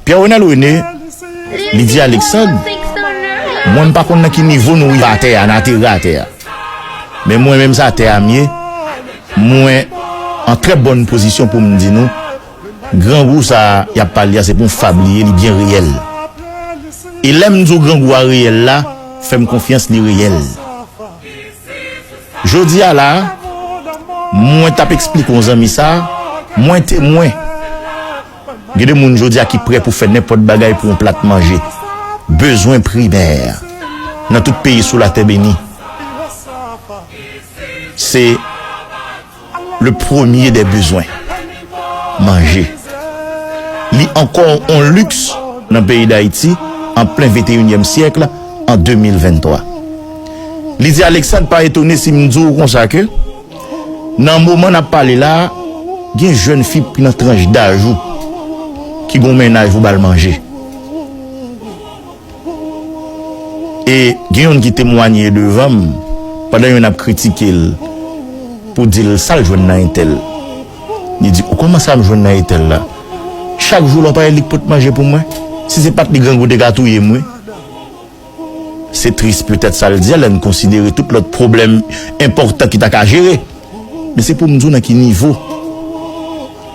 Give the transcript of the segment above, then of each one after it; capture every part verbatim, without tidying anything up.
Pierre Renel René, li di Alexandre, mwen m pa konn nan ki nivo nou rive atè a, nan atere atè a. Men mwen menm sa atè a m ye, mwen an trè bòn pozisyon pou m di nou, grangou sa a y ap pale a se pa yon fab li ye, li byen reyèl. E lè m di w grangou a reyèl la, fè m konfyans li reyèl. Jodi a la, mwen t ap eksplike yon zanmi sa, mwen temwen. Gen de moun jodi a ki prè pou fè nenpòt bagay pou yon plat manje. Bezwen primè nan tout peyi sou latè beni, se le premier des besoins. Manje. Li ankò yon liks nan peyi Dayiti an plen venteyinyèm syèk, an de mil venntwa. Li di Alexandre pa etone si m di w konsa ke nan moman n ap pale la, gen jèn fi ki nan tranch daj ou ki gen yon mennaj pou ba l manje. E gen youn ki temwanye devan m pandan youn ap kritike l pou di l sa l jwenn nan entèl. Li di, ou kòman sa m jwenn nan entèl la? Chak jou lè w parèt li k pot manje pou mwen. Si se pa t li grangou te ka touye m wi. Se tris petèt sa l di a lè n konsidere tout lòt pwoblèm enpòtan ki ta ka jere. Men se pou m di w nan ki nivo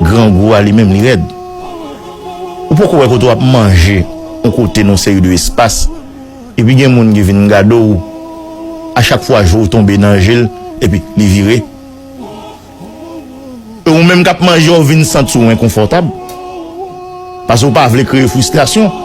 grangou a li menm li rèd. Ou poko wè kote w ap manje yon kote nan yon seri de espas, epi gen moun ki vin gade w, a chak fwa je w tonbe nan je l, epi li vire. E ou menm k ap manje a, w vin santi w enkonfòtab, paske w pa vle kreye fristrasyon.